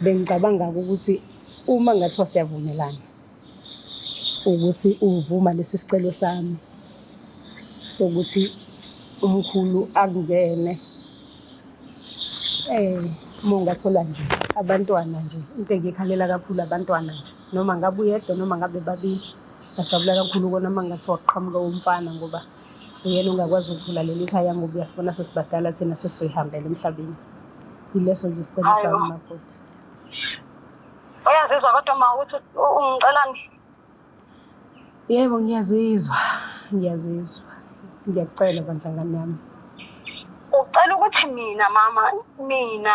Bengicabanga ukuthi uma ngathiwa siyavumelana ukuthi uvuma lesi sicelo sami sokuthi umkhulu akungene uma ungathola nje abantwana nje, into engiyikhalela kakhulu abantwana nje, noma ngabe uyedwa noma ngabe babili, ngajabula kakhulu kona uma kungathiwa kuqhamuka umfana ngoba uyena ongakwazi ukuvula leli khaya ngoba uyasibona sesibadala thina sesizoyihambela emhlabeni. Yileso nje isicelo Hayi sami bo. makoti. Uyazizwa kodwa ma ukuthi ungicelani? Yebo, ngiyazizwa, ngiyazizwa. Ngiyakucela bandla ngane yami. Ucela ukuthi mina mama mina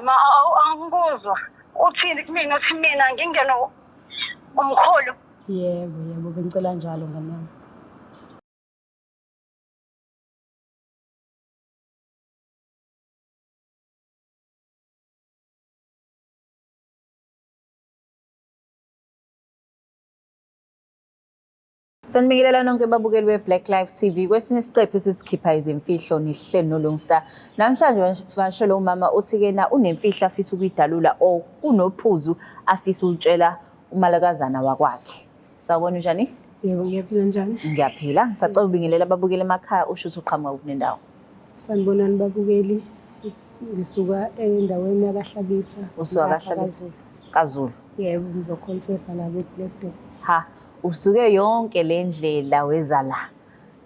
ma angikuzwa. Uthini kumina uthi mina ngingene umkhulu. Yebo, yebo, bengicela njalo ngane yami. Sanibingelela nonke babukeli be-Black Life TV. Kwesinye isiqephu esisikhipha izimfihlo nihleli noLungstar. Namhlanje vashele umama uthi-ke na unemfihlo afisa ukuyidalula or kunophuzu afisa ulutshela umalakazana wakwakhe. Sawubona, unjani? Yebo, ngiyaphila, njani? Ngiyaphila. Ngisacela ubingelela ababukeli emakhaya usho ukuthi uqhamuka kuphi nendawo. Sanibonani babukeli. Ngisuka endaweni yakaHlabisa. Usuka ngapha kaHlabisa. KaZulu. KaZulu. Yebo, ngizoconfessa la kwi-Black Dog. Ha, usuke yonke le ndlela weza la.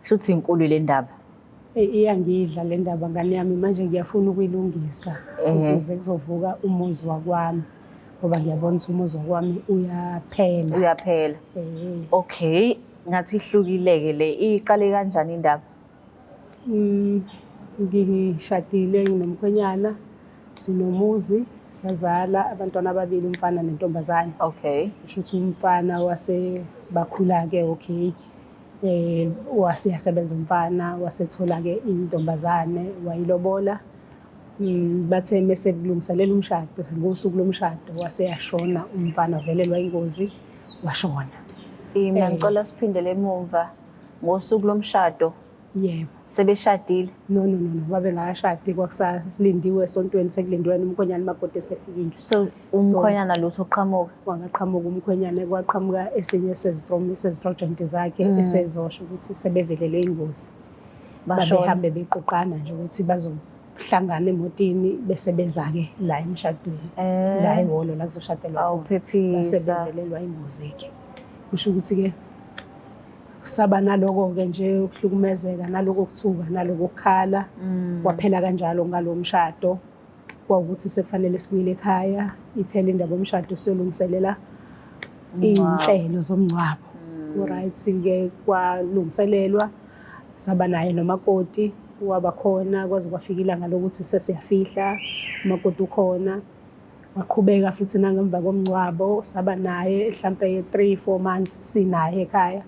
Shuthi inkulu le ndaba. Eyi, iyangidla le ndaba ngane yami, manje ngiyafuna ukuyilungisa ukuze kuzovuka umuzi wakwami ngoba ngiyabona ukuthi umuzi wakwami uyaphela. Uyaphela. Okay, ngathi ihlukile-ke le. Iqale kanjani indaba? Ngishadile nginomkhwenyana, sinomuzi, sazala abantwana ababili, umfana nentombazane. Kusho ukuthi umfana wase bakhula-ke, okay. Wase yasebenza umfana, wasethola-ke intombazane, wayilobola. Bathe mese kulungiselela umshado, ngosuku lomshado wase yashona umfana, wavelelwa ingozi, washona. Mina ngicela siphindele emuva ngosuku lomshado. Yebo. Sebeshadile? No, no, no, no, babengakashadi, kwakusalindiwe esontweni, sekulindiwe umkhwenyana, umakoti esefikile. So umkhwenyana lutho uqhamuka? Wangaqhamuka umkhwenyana, kwaqhamuka esinye sezithrojenti zakhe esezosho ukuthi sebevelelwe ingozi. Bashona. Babehambe beqoqana nje ukuthi bazohlangana emotini bese beza-ke la emshadweni, la ehholo la kuzoshadelwa khona. Awuphephisa. Base bevelelwa ingozi-ke. Kusho ukuthi-ke saba naloko-ke nje ukuhlukumezeka, naloko kuthuka, naloko kukhala. Kwaphela kanjalo ngalo mshado. Kwawukuthi sekufanele sibuyele ekhaya, iphele indaba yomshado, siyolungiselela iy'nhlelo zomngcwabo. Right-ke kwalungiselelwa, saba naye nomakoti waba khona, kwaze kwafika ilanga lokuthi sesiyafihla, umakoti ukhona. Waqhubeka futhi nangemva komngcwabo, saba naye hlampe 3 4 months sinaye ekhaya.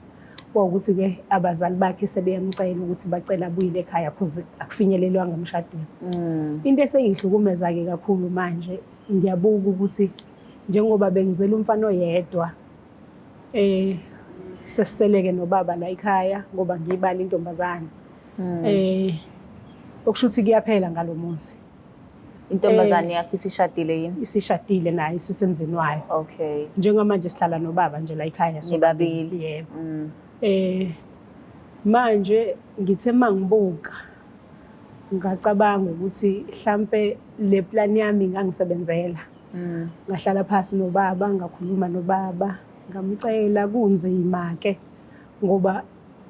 Kwawukuthi-ke abazali bakhe sebeyamcela ukuthi bacela abuyele ekhaya cause akufinyelelwanga emshadweni. Into esengihlukumeza-ke kakhulu manje, ngiyabuka ukuthi njengoba bengizela umfana oyedwa, sesiseleke nobaba la ekhaya ngoba ngiyibala intombazane. Okusho ukuthi kuyaphela ngalo muzi. Intombazane yakho isishadile yini? Isishadile nayo, isisemzini wayo. Njengamanje sihlala nobaba nje la ekhaya Nibabili. Yebo. Manje ngithe mangibuka ngacabanga ukuthi mhlambe le plan yami ingangisebenzela. Ngahlala phansi nobaba, ngakhuluma nobaba, ngamcela. Kunzima ke ngoba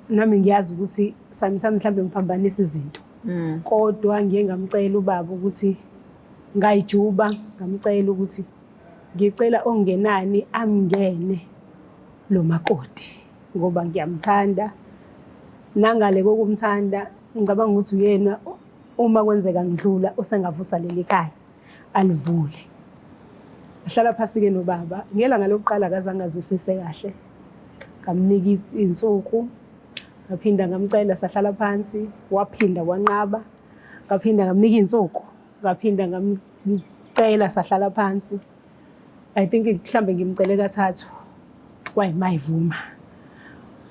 nami ngiyazi ukuthi sometimes mhlambe ngiphambanisa izinto. Kodwa ngiye ngamcela ubaba ukuthi ngayijuba, ngamcela ukuthi ngicela ongenani amngene lo makoti ngoba ngiyamthanda. Nangale kokumthanda ngicabanga ukuthi uyena uma kwenzeka ngidlula usengavusa leli khaya alivule. Ngahlala phasi-ke nobaba, ngelanga lokuqala akazange azwisise kahle. Ngamnika iy'nsuku, ngaphinda ngamcela, sahlala phansi, waphinda wanqaba. Ngaphinda ngamnika iy'nsuku, ngaphinda ngamcela, sahlala phansi. I think mhlambe ngimcele kathathu, kwayimayivuma.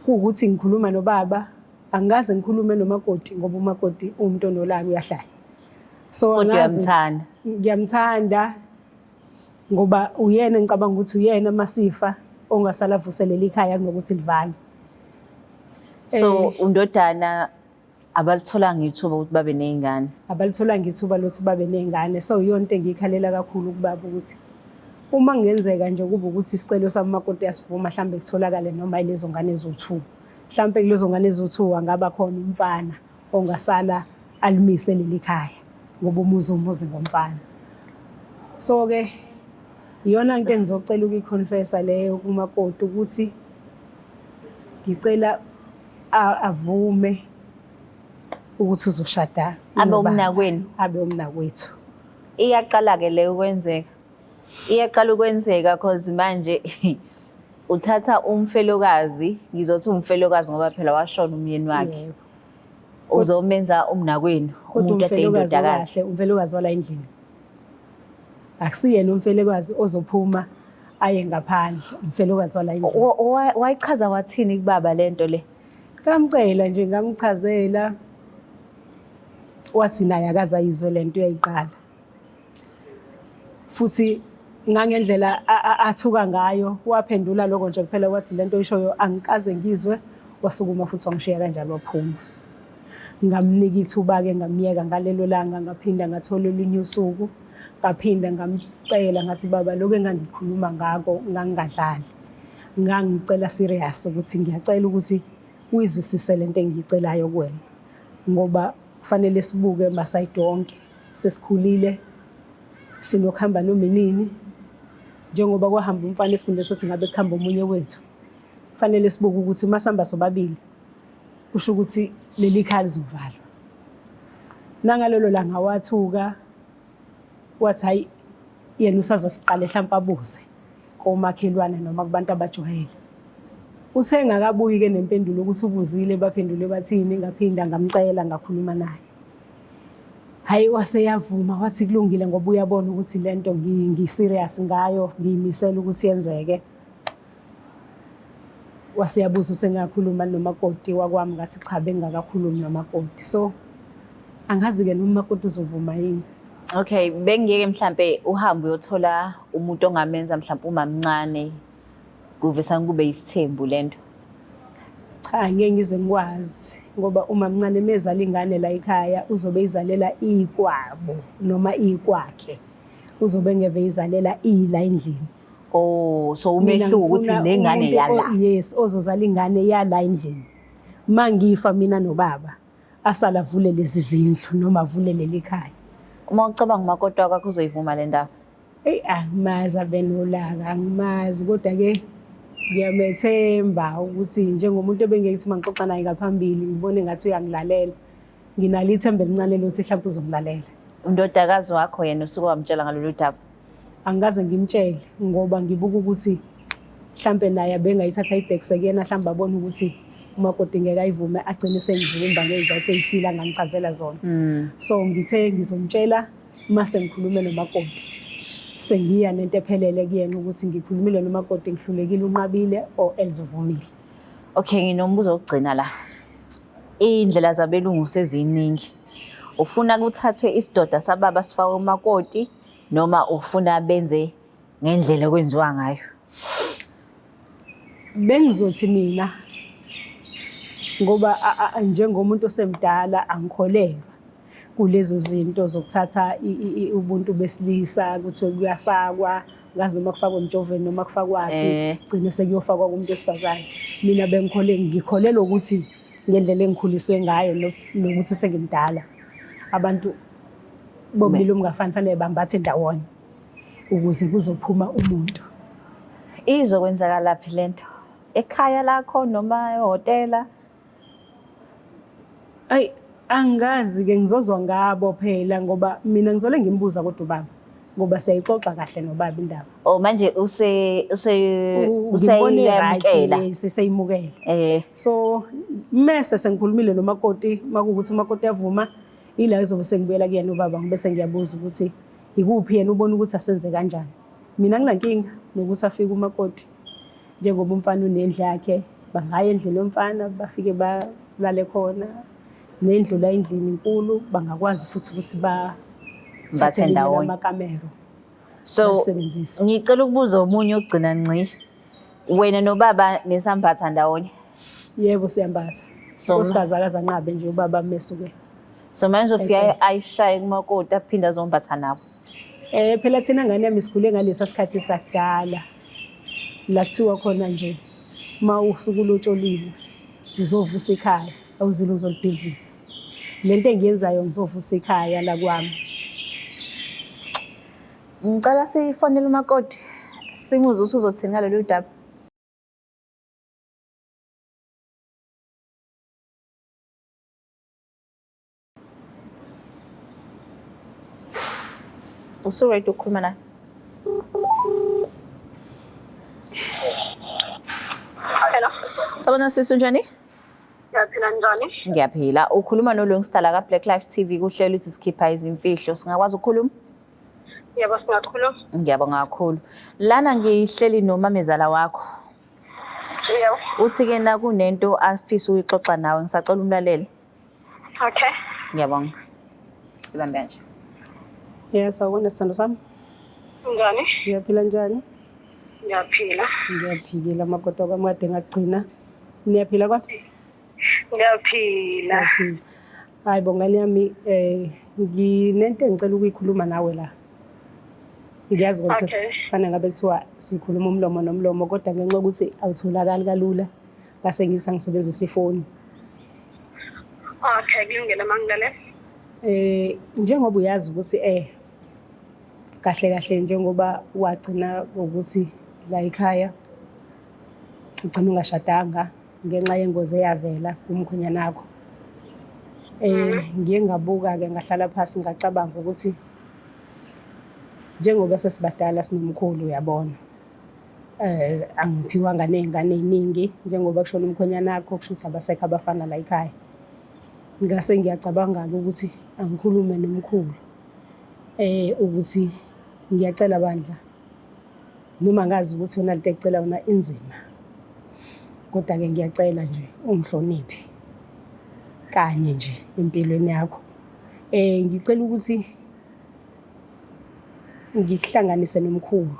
Kuwukuthi ngikhuluma nobaba, angikaze ngikhulume nomakoti ngoba umakoti uwumuntu onolaka, uyahlanya. So Kodwa angazi. uyamthanda. Ngiyamthanda ngoba uyena ngicabanga ukuthi uyena masifa ongasala avuselela ikhaya kunokuthi livalwe. So undodana abalitholanga ithuba ukuthi babe ney'ngane. Abalitholanga ithuba lokuthi babe ney'ngane, so iyona into engiyikhalela kakhulu kubaba ukuthi uma kungenzeka nje kube ukuthi isicelo sami umakoti uyasivuma, mhlawumbe kutholakale noma yilezo ngane eziwu-2. Mhlawumbe kulezo ngane eziwu-2 angaba khona umfana ongasala alimise leli khaya ngoba umuzi umuzi ngomfana. So-ke iyona into engizocela ukuyiconfessa leyo kumakoti ukuthi ngicela avume ukuthi uzoshada Abe nobaba. umnakwenu. Abe umnakwethu. Iyaqala-ke leyo ukwenzeka. Iyaqala ukwenzeka cause manje uthatha umfelokazi, ngizothi umfelokazi ngoba phela washona umyeni wakhe. Yebo. Uzomenza umnakwenu, Kodwa umuntu ade umfelokazi eyindodakazi. okahle, umfelokazi wala endlini. Akusiyena umfelokazi ozophuma aye ngaphandle, umfelokazi wala endlini. Wayichaza wathini kubaba lento le? Ngamcela nje, ngamchazela, wathi naye akaze ayizwe lento, uyayiqala. Futhi ngangendlela athuka ngayo, waphendula lokho nje kuphela, wathi lento oyishoyo angikaze ngizwe, wasukuma futhi wangishiya kanjalo waphuma. Ngamnika ithuba-ke, ngamyeka ngalelo langa, ngaphinda ngathola olunye usuku, ngaphinda ngamcela ngathi baba lokhu engangikhuluma ngako ngangingadlali. Ngangicela serious ukuthi ngiyacela ukuthi uyizwisise lento engiyicelayo kuwena, ngoba kufanele sibuke masayidi wonke, sesikhulile, sinokuhamba noma inini. Njengoba kwahamba umfana esikhundleni sokuthi ngabe kuhamba omunye wethu, kufanele sibuke ukuthi uma sihamba sobabili kusho ukuthi leli khaya lizovalwa. Nangalelo langa wathuka, wathi hhayi yena usazoqala hlampe abuze komakhelwane noma kubantu abajwayele. Uthe engakabuyi-ke nempendulo ukuthi ubuzile, baphendule bathini, ngaphinda ngamcela ngakhuluma naye. Hhayi waseyavuma, wathi kulungile ngoba uyabona ukuthi lento ngi-serious ngayo, ngiyimisela ukuthi yenzeke. Waseyabuza usengakhuluma nomakoti wakwami, ngathi cha bengingakakhulumi nomakoti. So angazi-ke noma umakoti uzovuma yini. Okay, bengiyeke mhlampe uhambe uyothola umuntu ongamenza mhlampe umamncane, kuvesane kube isithembu lento. Cha, ngeke ngize ngikwazi ngoba umamncane mezala ingane la ekhaya uzobe izalela ikwabo noma ikwakhe, uzobe ngeve izalela ila endlini. Oh, so Mina umehluko ukuthi ngifuna nengane umuntu yala. Yes, ozozala ingane yala endlini. Mangifa mina nobaba asala avule lezi zindlu noma avule leli khaya. Uma ucabanga umakoti wakho uzoyivuma le ndaba? Eyi, angimazi ave nolaka, angimazi, kodwa-ke ngiyamethemba ukuthi njengomuntu ebengeke uma ngixoxa naye ngaphambili ngibone ngathi uyangilalela, nginalo ithemba elincane lokuthi mhlawumbe uzongilalela. Undodakazi wakho yena usuke wamtshela ngalolu daba? Angikaze ngimtshele ngoba ngibuka ukuthi mhlampe naye abengayithatha ibhekise kuyena, mhlambe abone ukuthi umakoti ngeke ayivume, agcine sengivimba ngey'zathu ey'thile angangichazela zona. So ngithe ngizomtshela uma sengikhulume nomakoti, sengiya nento ephelele kuyena ukuthi ngikhulumile nomakoti, ngihlulekile, unqabile or else uvumile. Okay, nginombuzo wokugcina la. Iy'ndlela zabelungu seziningi. Ufuna kuthathwe isidoda sababa sifakwe umakoti noma ufuna benze ngendlela okwenziwa ngayo? Bengizothi mina ngoba njengomuntu osemdala angikholelwa kulezo zinto zokuthatha ubuntu besilisa kuthiwe kuyafakwa, ngazi noma kufakwa emjoveni noma kufakwaphi, gcine sekuyofakwa kumuntu wesifazane. Mina ngikholelwa ukuthi ngendlela engikhuliswe ngayo nokuthi sengimdala, abantu bobulili obungafani fanele bambathe ndawonye ukuze kuzophuma umuntu. Izokwenzakalaphi lento? Ekhaya lakho noma ehhotela? Ayi, angazi-ke, ngizozwa ngabo phela ngoba mina ngizole ngimbuza kodwa ubaba, ngoba siyayixoxa kahle nobaba indaba. Oh, manje Ngibone right, useyamukela. yes, seyimukele. So mese sengikhulumile nomakoti, makuwukuthi umakoti uyavuma, ila ngizobe sengibuyela kuyena ubaba ngibe sengiyabuza ukuthi ikuphi yena ubona ukuthi asenze kanjani. Mina nginankinga nokuthi afike umakoti njengoba umfana unendlu yakhe, bangaya endlini yomfana bafike balale khona, nendlu la endlini inkulu, bangakwazi futhi ukuthi Mbathe elinye ndawonye. lamakamero So balisebenzise. ngicela ukubuza omunye ogcina ngci. Wena nobaba nisambatha ndawonye. Yebo, siyambatha. So Unkosikazi akazanqabe nje ubaba mesuke. So manje uzofika Ecela. ayishaye kumakoti aphinde azombatha nabo. Phela thina ngane yami sikhule ngalesa sikhathi sakudala. La kuthiwa khona nje uma usuke ulotsholiwe uzovusa ikhaya, awuzile uzolibhidliza. Lento engiyenzayo ngizovusa ikhaya la kwami. Ngicela sifonele umakoti simuzwe ukuthi uzothini ngalolu daba. Usu-ready ukukhuluma naye? Hello. Sabona sisi, unjani? Ngiyaphila, njani? Ngiyaphila. Ukhuluma noLungstar la ka-Black Life TV kuhlelo ukuthi sikhipha izimfihlo. Singakwazi ukukhuluma? Yebo, singakhuluma. Ngiyabonga kakhulu. Lana ngihleli nomamezala wakho. Yebo. Uthi-ke na kunento afisa ukuyixoxa nawe, ngisacela umlalele. Okay. Ngiyabonga. Ibambe kanje. Yes, sawubona sithando sami. Njani? Ngiyaphila, njani? Ngiyaphila. Ngiyaphila makoti kwami, kade ngagcina. Niyaphila kodwa? Ngiyaphila. Ngiyaphila. Hayi bo ngane yami, nginento engicela ukuyikhuluma nawe la. Ngiyazi ukuthi Okay. kufanele ngabe kuthiwa sikhuluma umlomo nomlomo, kodwa ngenxa yokuthi awutholakali kalula base ngithi angisebenzisa ifoni. Okay, kulungile mangilalela. Njengoba uyazi ukuthi kahle kahle njengoba wagcina ukuthi la ekhaya ugcina ungashadanga ngenxa yengozi eyavela kumkhwenyana wakho. Ngiye ngabuka ke ngahlala phansi ngacabanga ukuthi njengoba sesibadala sinomkhulu uyabona. Angiphiwanga nezingane eziningi njengoba kushona umkhwenyana wakho, kusho ukuthi abasekho abafana la ekhaya. Ngase ngiyacabanga ke ukuthi angikhulume nomkhulu ukuthi ngiyacela bandla, noma ngazi ukuthi yona lento ecela yona inzima, kodwa ke ngiyacela nje ungihloniphe kanye nje empilweni yakho. Ngicela ukuthi ngikuhlanganise nomkhulu.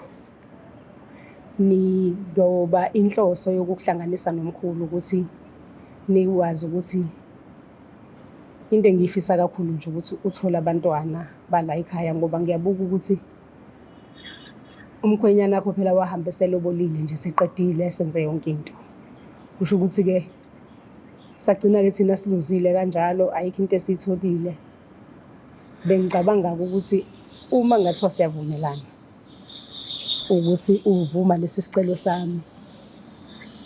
Ngoba inhloso yokukuhlanganisa nomkhulu ukuthi nikwazi ukuthi into engiyifisa kakhulu nje ukuthi uthole abantwana bala ekhaya, ngoba ngiyabuka ukuthi umkhwenyana wakho phela wahamba eselobolile nje, seqedile senze yonke into. Kusho ukuthi ke sagcina ke thina siluzile kanjalo, ayikho into esiyitholile. Bengicabanga ukuthi uma ngathiwa siyavumelana ukuthi uvuma lesi sicelo sami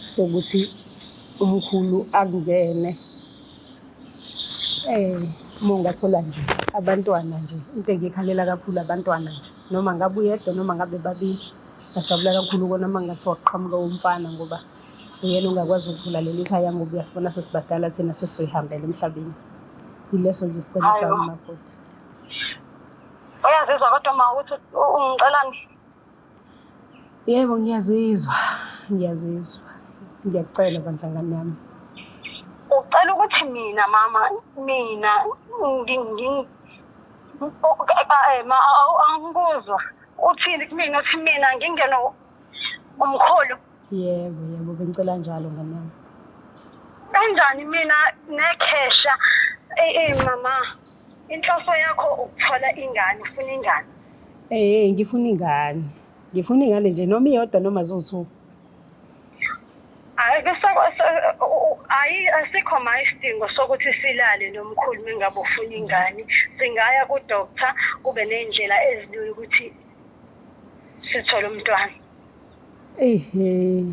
sokuthi umkhulu akungene, uma ungathola nje abantwana nje, into engiyikhalela kakhulu abantwana nje, noma ngabe uyedwa noma ngabe babili, ngajabula kakhulu kona uma ngathiwa kuqhamuka umfana, ngoba uyena ongakwazi ukuvula leli khaya, ngoba uyasibona sesibadala thina sesizoyihambela emhlabeni. Yileso nje isicelo sami makoti. Uyazizwa kodwa ma ukuthi ungicelani? Yebo, ngiyazizwa, ngiyazizwa. Ngiyacela bandla ngane yami. Ucela ukuthi mina mama, mina angikuzwa. Uthini kumina? Uthi mina ngingene umkhulu? Yebo, yebo, bengicela njalo ngane yami. Kanjani mina nekhehla? Mama, inhloso yakho ukuthola ingane, ufuna ingane? Ngifuna ingane. Ngifuna ingane nje, noma iyodwa noma ziwu-two. Hayi, asikho ma isidingo sokuthi silale nomkhulu mengabe ufuna ingane. Singaya ku-doctor, kube ney'ndlela ezilula ukuthi sithole umntwana. Ehhe.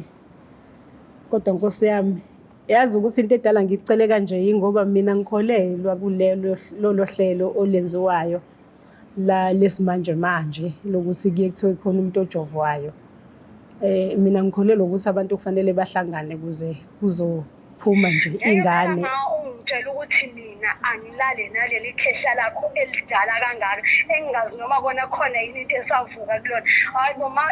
Kodwa Nkosi yami, yazi ukuthi into edala ngikucele kanje yingoba mina ngikholelwa kulelo lolo hlelo olenziwayo la lesimanje manje lokuthi kuye kuthiwe khona umuntu ojovwayo. Mina ngikholelwa ukuthi abantu kufanele bahlangane ukuze kuzophuma nje ingane. Ma ungitshela ukuthi mina angilale naleli khehla lakho elidala kangaka engingazi noma kona khona yini into esavuka kulona. Hayi bo ma,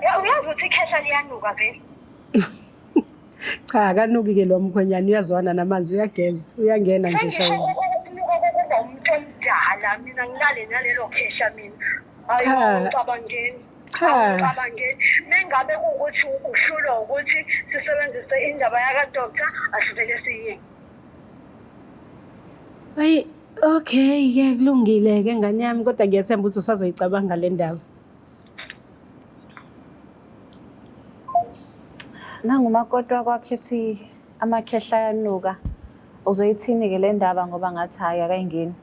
uyazi ukuthi ikhehla liyanuka vele? Cha, akanuki ke lo mkhwenyana, uyazwana namanzi, uyageza, uyangena nje Sengisho eshawini. ukunuka kokuba umuntu omdala. la mina ngilale nalelo khehla mina. Hayi, Cha. awucabangeni. Cha. Awucabangeni. Mengabe kuwukuthi uhlulwa ukuthi sisebenzise indaba yaka-doctor, asivele siyeke. Ayi, okay ke, kulungile ke ngane yami, kodwa ngiyathemba ukuthi usazoyicabanga le ndaba. Nangumakoti wakwakho ethi amakhehla ayanuka. Uzoyithini-ke le ndaba, ngoba ngathi hhayi, akayingeni?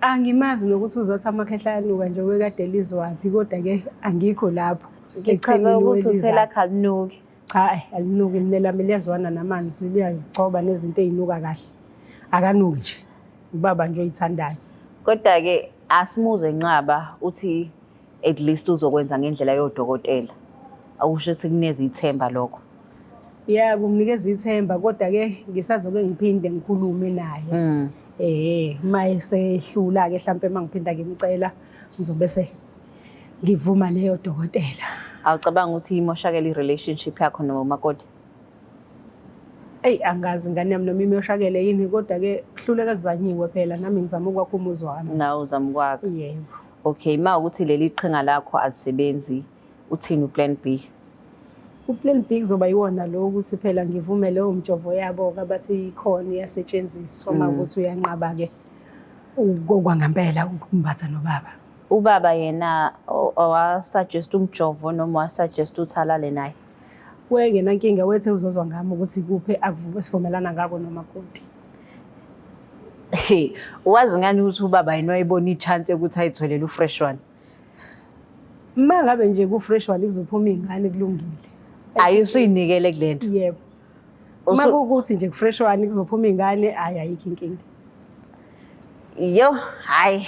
Angimazi nokuthi uzothi amakhehla ayanuka nje, wekade lizwaphi, kodwa-ke angikho lapho. Ngichaza Ekuthenini ukuthi welizaphi. uthela khalinuki. Cha, ayi, alinuki mina lami, liyazwana namanzi, liyazigcoba nezinto ey'nuka kahle. Akanuki nje. Ubaba nje oyithandayo. Kodwa-ke asimuzwe enqaba, uthi at least uzokwenza ngendlela yodokotela. Akusho ukuthi kuneza ithemba lokho. Ya, kunginikeza ithemba, kodwa-ke ngisazoke ngiphinde ngikhulume naye. Uma esehlula-ke hlampe uma ngiphinda ngimcela, ngizobe se ngivuma leyo dokotela. Awucabanga ukuthi imoshakele i-relationship yakho nomakoti? Eyi, angazi ngane yami noma imoshakele yini, kodwa-ke kuhluleka kuzanyiwe phela, nami ngizama ukwakha umuzi wami. Nawe uzama ukwakha. Yebo. Okay, ma ukuthi leli qhinga lakho alisebenzi, uthini u-plan B? U-plan B kuzoba yiwona lo ukuthi phela ngivume leyo mjovo yabo-ke abathi ikhona iyasetshenziswa, uma ukuthi uyanqaba-ke okwangempela ukumbatha nobaba. Ubaba yena owa-suggest umjovo noma wa-suggest ukuthi alale naye? Wayengenankinga, wethe uzozwa ngami ukuthi kuphi esivumelana ngako nomakoti. Hey, wazi ngani ukuthi ubaba yena wayebona i-chance yokuthi ayitholele u-fresh one? Uma ngabe nje ku-fresh one kuzophuma iy'ngane, kulungile. Ayi, usuyinikele kule nto. Yebo. Uma kuwukuthi nje ku-fresh one kuzophuma iy'ngane, hhayi, ayikho inkinga. Yo, hhayi.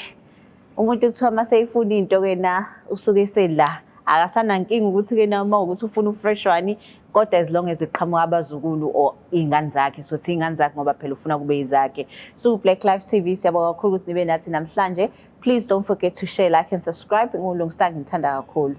Umuntu kuthiwa uma seyifuna into-ke na, usuke esela. Akasanankinga ukuthi-ke na uma ukuthi ufuna u-fresh one, kodwa as long as iqhamuka abazukulu or iy'ngane zakhe, sothi iy'ngane zakhe ngoba phela ufuna kube yizakhe. So Black Life TV, siyabonga kakhulu ukuthi nibe nathi namhlanje. Please don't forget to share, like and subscribe. NguLungsta, ngithanda kakhulu.